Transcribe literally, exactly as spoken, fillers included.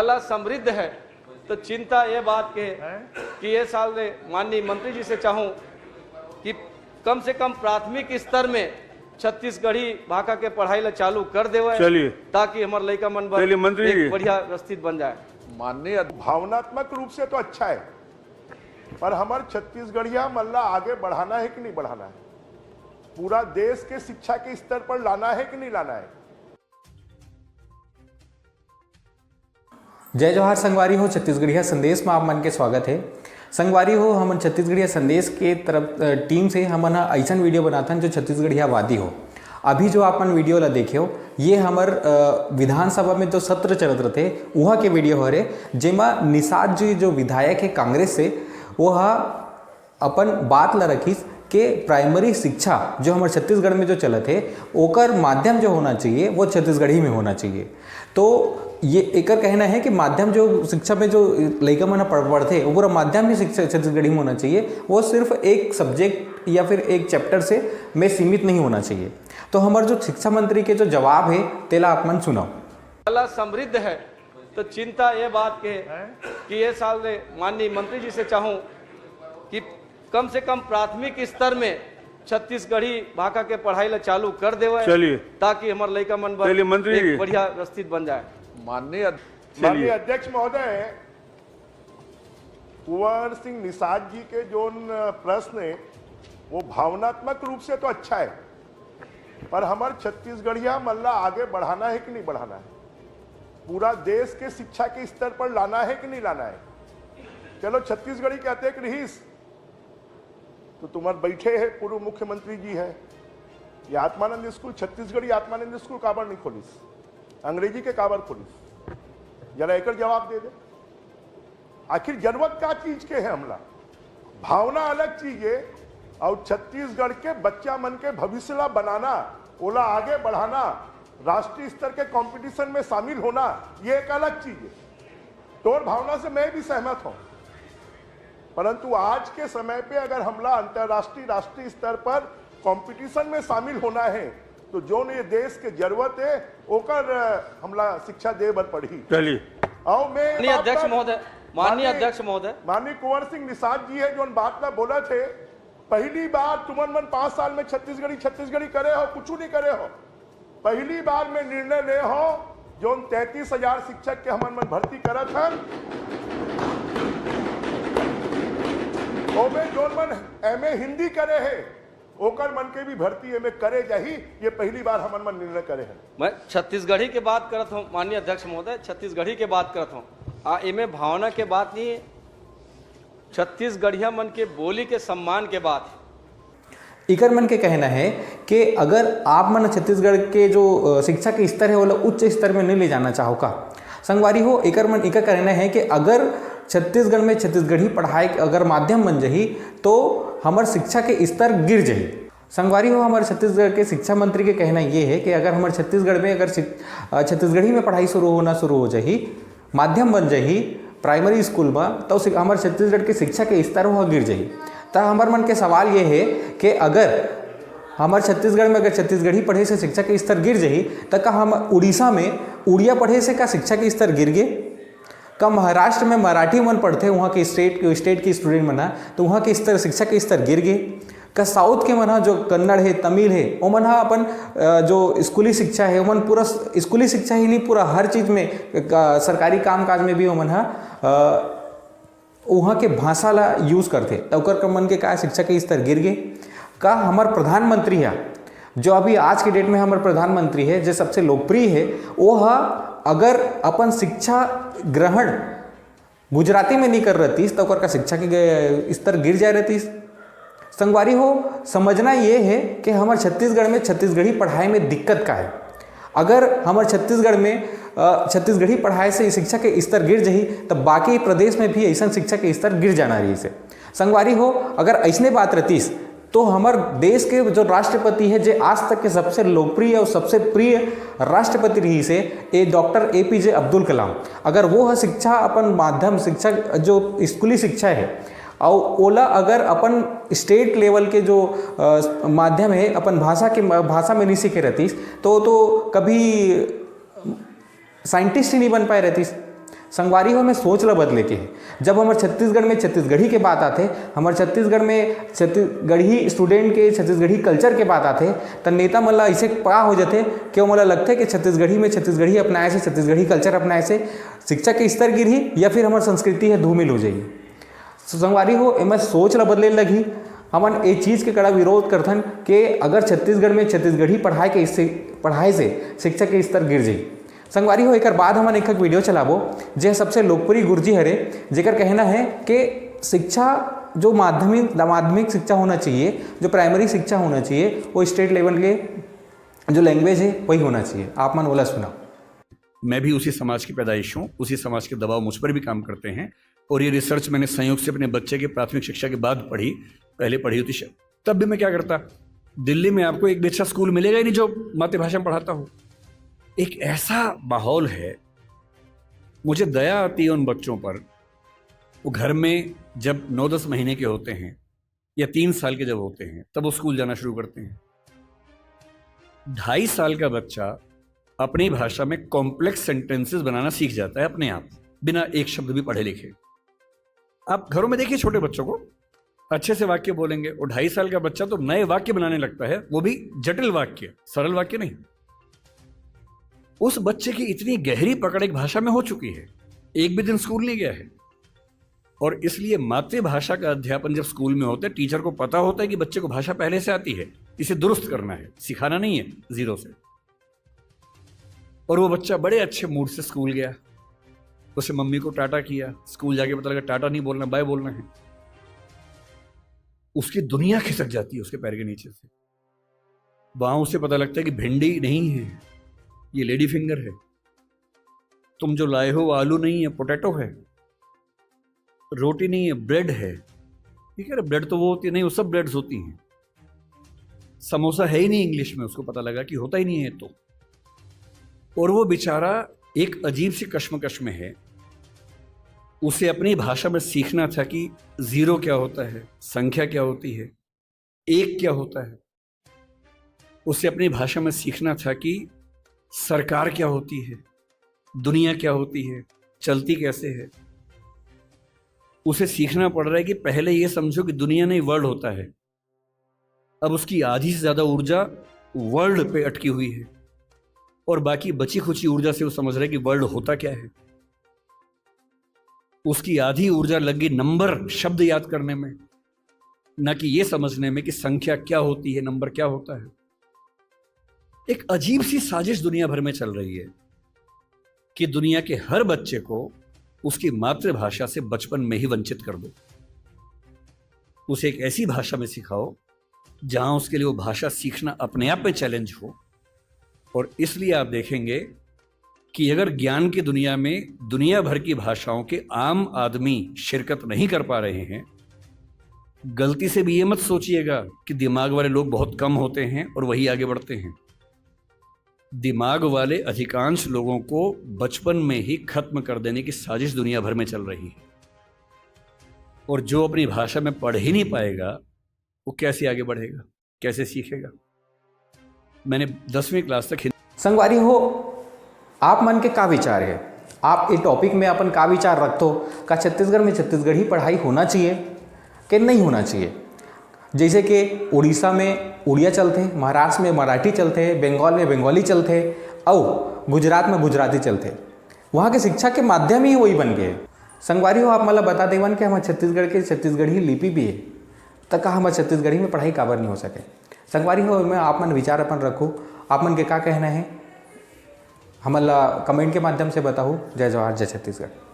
वाला समृद्ध है, तो चिंता ये बात के है कि ये साल में माननीय मंत्री जी से चाहूँ कि कम से कम प्राथमिक स्तर में छत्तीसगढ़ी भाखा के पढ़ाई ला चालू कर देवे, चलिए। ताकि हमारे लइका मन बर चलिए, मंत्री एक जी। बढ़िया स्थिति बन जाए। माननीय अध- भावनात्मक रूप से तो अच्छा है, पर हमारे छत्तीसगढ़िया मन ला आगे बढ़ाना है कि नहीं बढ़ाना है? पूरा देश के शिक्षा के स्तर पर लाना है कि नहीं लाना है? जय जोहार संगवारी हो, छत्तीसगढ़िया संदेश में आप मन के स्वागत है। संगवारी हो, हमन छत्तीसगढ़िया संदेश के तरफ, अ, टीम से हमन ह अइसन वीडियो बनाथन जो छत्तीसगढ़ियावादी हो। अभी जो आप मन वीडियो ला देखे हो, ये हमर, अ, विधानसभा में जो सत्र चलत रथे, उहाँ के वीडियो हरे, जेमा निषाद जी जो विधायक है कांग्रेस से, वो ह अपन बात ला रखिस के प्राइमरी शिक्षा जो हमर छत्तीसगढ़ में जो चलत है, ओकर माध्यम जो होना चाहिए, वो छत्तीसगढ़ी में होना चाहिए। तो ये एकर कहना है कि माध्यम जो शिक्षा में जो लइका मन ह पढ़, पढ़थे, वो पूरा माध्यम ही शिक्षा छत्तीसगढ़ी में होना चाहिए, वो सिर्फ एक सब्जेक्ट या फिर एक चैप्टर से में सीमित नहीं होना चाहिए। तो हमर जो शिक्षा मंत्री के जो जवाब है, तेला आप मन सुनव। वाला समृद्ध है, तो चिंता ये बात के है कि ये साल में माननीय मंत्री जी से चाहूँ कि कम से कम प्राथमिक स्तर में छत्तीसगढ़ी भाखा के पढ़ाई ला चालू कर देवे, चलिए। ताकि हमारे लइका मन बर चलिए, मंत्री एक जी। बढ़िया स्थिति बन जाए। माननीय अध- चलिए। माननीय अध्यक्ष महोदय, कुंवर सिंह निषाद जी के जो प्रश्न है, वो भावनात्मक रूप से तो अच्छा है, पर हमारे छत्तीसगढ़िया मन ला आगे बढ़ाना है कि नहीं बढ़ाना है? पूरा देश के शिक्षा के स्तर पर लाना है कि नहीं लाना है? चलो, छत्तीसगढ़ी के अतेक रहीस, तो तुम्हार बैठे है पूर्व मुख्यमंत्री जी है, ये आत्मानंद स्कूल, छत्तीसगढ़ी आत्मानंद स्कूल काबर नहीं खोलिस, अंग्रेजी के काबर खोलिस? जरा एकर जवाब दे दे। आखिर जरूरत का चीज के है हमला? भावना अलग चीज है, और छत्तीसगढ़ के बच्चा मन के भविष्य ला बनाना, ओला आगे बढ़ाना, राष्ट्रीय स्तर के कंपटीशन में शामिल होना, ये एक अलग चीज है। तोर भावना से मैं भी सहमत हूँ, परंतु आज के समय पे अगर हमला अंतर्राष्ट्रीय, राष्ट्रीय स्तर पर कंपटीशन में शामिल होना है, तो जोन ये देश के जरूरत है, ओकर, अ, हमला शिक्षा दे बर पड़ही। चलिए। और मैं माननीय बात अध्यक्ष ला- महोदय, माननीय माननीय, अध्यक्ष महोदय। माननीय कुंवर सिंह निषाद जी है, जोन बात ला बोला थे, पहली बार तुमन मन पाँच साल में छत्तीसगढ़ी, छत्तीसगढ़ी करे हो, कुछ नहीं करे हो। पहली बार में निर्णय ले हो, जोन तैंतीस हजार शिक्षक के हमन मन भर्ती करत हन, ओमे जोन मन एमए हिंदी करे है, ओकर मन के भी भर्ती एमे करे जाही, ये पहली बार हमन मन निर्णय करे हन। मैं छत्तीसगढ़ी के बात करत हूँ, माननीय अध्यक्ष महोदय, छत्तीसगढ़ी के बात करत हूँ। आ, एमे भावना के बात नहीं है, छत्तीसगढ़िया मन के बोली के सम्मान के बात है। इकर मन के कहना है कि अगर आप मन छत्तीसगढ़ के जो, अ, शिक्षा के स्तर है, ओला उच्च स्तर में नहीं ले जाना चाहो का? संगवारी हो, एकर मन, इकर कहना है कि अगर छत्तीसगढ़ में छत्तीसगढ़ी पढ़ाई अगर माध्यम बन जाही, तो हमर शिक्षा के स्तर गिर जाही। संगवारी हो, हमर छत्तीसगढ़ के शिक्षा मंत्री के कहना ये है कि अगर हमर छत्तीसगढ़ में अगर शिक-, अ, छत्तीसगढ़ी में पढ़ाई शुरू होना शुरू हो जाही, माध्यम बन जाही प्राइमरी स्कूल में, तो सि-, हमर छत्तीसगढ़ के शिक्षा के स्तर ह गिर जाही। त हमर मन के सवाल ये है कि अगर हमर छत्तीसगढ़ में अगर छत्तीसगढ़ी पढ़े से शिक्षा के स्तर गिर जाही, त का हम उड़ीसा में उड़िया पढ़े से का शिक्षा के स्तर गिर गे? का महाराष्ट्र में मराठी मन पढ़थे, वहाँ के स्टेट, स्टेट के स्टूडेंट मन ह, तो वहाँ के स्तर, शिक्षा के स्तर गिर गे? का साउथ के मन ह, जो कन्नड़ है, तमिल है, ओमन ह अपन, अ, जो स्कूली शिक्षा है, ओमन पूरा स-, स्कूली शिक्षा ही नहीं, पूरा हर चीज में, अ, सरकारी काम काज में भी ओमन ह, अ, उहाँ के भाषा ला यूज़ करथे, त ओकर क-, मन के का शिक्षा के स्तर गिर गे? का हमर प्रधानमंत्री ह, जो अभी आज के डेट में हमर प्रधानमंत्री है, जो सबसे लोकप्रिय है, वो ह अगर अपन शिक्षा ग्रहण गुजराती में नहीं कर रहतीस, त ओकर का शिक्षा के ग-, स्तर गिर जाए रहतीस? संगवारी हो, समझना ये है कि हमर छत्तीसगढ़ में छत्तीसगढ़ी पढ़ाई में दिक्कत का है। अगर हमर छत्तीसगढ़ में, अ, छत्तीसगढ़ी पढ़ाई से शिक्षा के स्तर गिर जाही, त बाकी प्रदेश में भी ऐसन शिक्षा के स्तर गिर जाना रहीस हे। संगवारी हो, अगर ऐसने बात रहतीस, तो हमर देश के जो राष्ट्रपति है, जे आज तक के सबसे लोकप्रिय और सबसे प्रिय राष्ट्रपति रहीस हे, ए डॉक्टर ए पी जे अब्दुल कलाम, अगर वो ह शिक्षा अपन माध्यम शिक्षा जो स्कूली शिक्षा है, और ओला अगर अपन स्टेट लेवल के जो, अ, माध्यम है, अपन भाषा के, भाषा में नहीं सीखे रहतीस, तो, तो कभी साइंटिस्ट ही नहीं बन पाए रहतीस। संगवारी हो, मैं सोच ल बदले के हे। जब हमर छत्तीसगढ़ में छत्तीसगढ़ी के बात आथे, हमर छत्तीसगढ़ में छत्तीसगढ़ी स्टूडेंट के, छत्तीसगढ़ी कल्चर के बात आथे, त नेता मन ल अइसे का हो जथे कि ओमन ल लगथे कि छत्तीसगढ़ी में छत्तीसगढ़ी अपनाए से, छत्तीसगढ़ी कल्चर अपनाए से शिक्षा के स्तर गिरही या फिर हमर संस्कृति ह धूमिल हो जाही। संगवारी हो, एमा सोच ल बदले लगही। हमन ए चीज के कड़ा विरोध करथन कि अगर छत्तीसगढ़ में छत्तीसगढ़ी पढ़ाए के इससे, पढ़ाए से शिक्षा के स्तर गिर जाही। संगवारी हो, एकर बाद हमन एक वीडियो चलाबो, जे सबसे लोकप्रिय गुरुजी हरे, जेकर कहना है कि शिक्षा जो माध्यमिक, माध्यमिक शिक्षा होना चाहिए, जो प्राइमरी शिक्षा होना चाहिए, वो स्टेट लेवल के जो लैंग्वेज है, वही होना चाहिए। आप मन ओला सुना। मैं भी उसी समाज की पैदाइश हूँ, उसी समाज के दबाव मुझ पर भी काम करते हैं। और ये रिसर्च मैंने संयोग से अपने बच्चे के प्राथमिक शिक्षा के बाद पढ़ी। पहले पढ़ी होती शायद, तब भी मैं क्या करता, दिल्ली में आपको एक भी अच्छा स्कूल मिलेगा ही नहीं जो मातृभाषा में पढ़ाता हो। एक ऐसा माहौल है, मुझे दया आती है उन बच्चों पर। वो घर में जब नौ दस महीने के होते हैं या तीन साल के जब होते हैं, तब वो स्कूल जाना शुरू करते हैं। ढाई साल का बच्चा अपनी भाषा में कॉम्प्लेक्स सेंटेंसेस बनाना सीख जाता है अपने आप, बिना एक शब्द भी पढ़े लिखे। आप घरों में देखिए, छोटे बच्चों को अच्छे से वाक्य बोलेंगे, और ढाई साल का बच्चा तो नए वाक्य बनाने लगता है, वो भी जटिल वाक्य, सरल वाक्य नहीं। उस बच्चे की इतनी गहरी पकड़ एक भाषा में हो चुकी है, एक भी दिन स्कूल नहीं गया है। और इसलिए मातृभाषा का अध्यापन जब स्कूल में होता है, टीचर को पता होता है कि बच्चे को भाषा पहले से आती है, इसे दुरुस्त करना है, सिखाना नहीं है जीरो से। और वो बच्चा बड़े अच्छे मूड से स्कूल गया, उसे मम्मी को टाटा किया, स्कूल जाके पता लगा टाटा नहीं बोलना, बाय बोलना है। उसकी दुनिया खिसक जाती है उसके पैर के नीचे से। वहां उसे पता लगता है कि भिंडी नहीं है, ये लेडी फिंगर है। तुम जो लाए हो वो आलू नहीं है, पोटैटो है। रोटी नहीं है, ब्रेड है। ठीक है, ब्रेड तो वो होती है, नहीं, वो सब ब्रेड्स होती हैं। समोसा है ही नहीं इंग्लिश में, उसको पता लगा कि होता ही नहीं है तो। और वो बेचारा एक अजीब सी कश्मकश में है। उसे अपनी भाषा में सीखना था कि जीरो क्या होता है, संख्या क्या होती है, एक क्या होता है। उसे अपनी भाषा में सीखना था कि सरकार क्या होती है, दुनिया क्या होती है, चलती कैसे है। उसे सीखना पड़ रहा है कि पहले ये समझो कि दुनिया नहीं, वर्ल्ड होता है। अब उसकी आधी से ज्यादा ऊर्जा वर्ल्ड पे अटकी हुई है और बाकी बची खुची ऊर्जा से वो समझ रहा है कि वर्ल्ड होता क्या है। उसकी आधी ऊर्जा लग गई नंबर, शब्द याद करने में, न कि ये समझने में कि संख्या क्या होती है, नंबर क्या होता है। एक अजीब सी साजिश दुनिया भर में चल रही है कि दुनिया के हर बच्चे को उसकी मातृभाषा से बचपन में ही वंचित कर दो। उसे एक ऐसी भाषा में सिखाओ जहां उसके लिए वो भाषा सीखना अपने आप में चैलेंज हो। और इसलिए आप देखेंगे कि अगर ज्ञान की दुनिया में दुनिया भर की भाषाओं के आम आदमी शिरकत नहीं कर पा रहे हैं, गलती से भी ये मत सोचिएगा कि दिमाग वाले लोग बहुत कम होते हैं और वही आगे बढ़ते हैं। दिमाग वाले अधिकांश लोगों को बचपन में ही खत्म कर देने की साजिश दुनिया भर में चल रही है। और जो अपनी भाषा में पढ़ ही नहीं पाएगा, वो कैसे आगे बढ़ेगा, कैसे सीखेगा? मैंने दसवीं क्लास तक हिंदी संगवारी हो, आप मन के का विचार है? आप ए टॉपिक में अपन का विचार रखथो? का छत्तीसगढ़ में छत्तीसगढ़ी पढ़ाई होना चाहिए कि नहीं होना चाहिए? जैसे कि उड़ीसा में उड़िया चलथे, महाराष्ट्र में मराठी चलथे, बंगाल में बंगाली चलथे, अउ गुजरात में गुजराती चलथे। वहाँ के शिक्षा के माध्यम ही वही बन गए। संगवारी हो, आप मन ल बता देवन कि हमर छत्तीसगढ़ के छत्तीसगढ़ी लिपि भी है, त का हमर छत्तीसगढ़ी में पढ़ाई काबर नहीं हो सके? संगवारी हो, मैं आप मन विचार अपन रखू, आप मन के का कहना है, हमन ला कमेंट के माध्यम से बताहू। जय जोहार, जय छत्तीसगढ़।